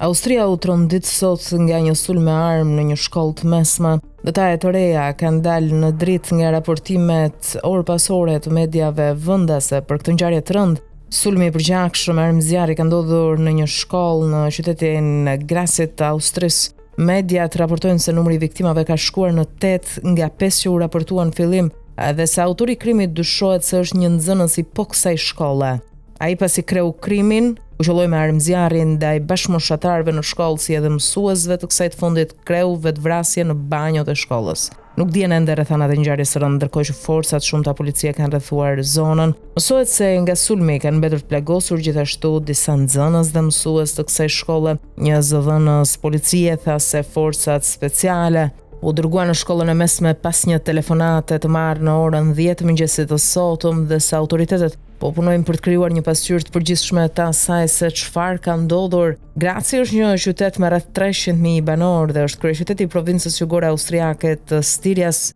Austria u trondit sot nga një sulm me armë në një shkollë të mesme. Detaje të reja kanë dalë në dritë nga raportimet orë pas ore të mediave vendase për këtë ngjarje të rëndë. Sulmi i përgjakshëm me armë zjarri ka ndodhur në një shkollë në qytetin Grazit të Austrisë. Mediat raportojnë se numri i viktimave ka shkuar në 8 nga 5 që u raportuan në fillim dhe se autori i krimit dyshohet se është një nxënës i po kësaj shkolle. Ai pasi kreu krimin, u qëlloi me armë zjarri ndaj bashkëmoshatarëve në shkollë si edhe mësuesve të kësaj të fundit, kreu vetëvrasje në banjot e shkollës. Nuk dihen ende rrethanat e ngjarjes së rëndë, ndërkohë që forca të shumta policie kanë rrethuar zonën. Mësohet se nga sulmi kanë mbetur të plagosur gjithashtu disa nxënës dhe mësues të kësaj shkolle. Një zëdhënës policie tha se forcat speciale u dërguan në shkollën e mesme pas një telefonate të marrë në orën 10 të mëngjesit të sotëm dhe se autoritetet Po punojnë për të krijuar një pasqyrë të përgjithshme të asaj se çfarë ka ndodhur. Graci është një qytet me rreth 300.000 banorë dhe është kryeqyteti i provincës jugore austriake të Stirias.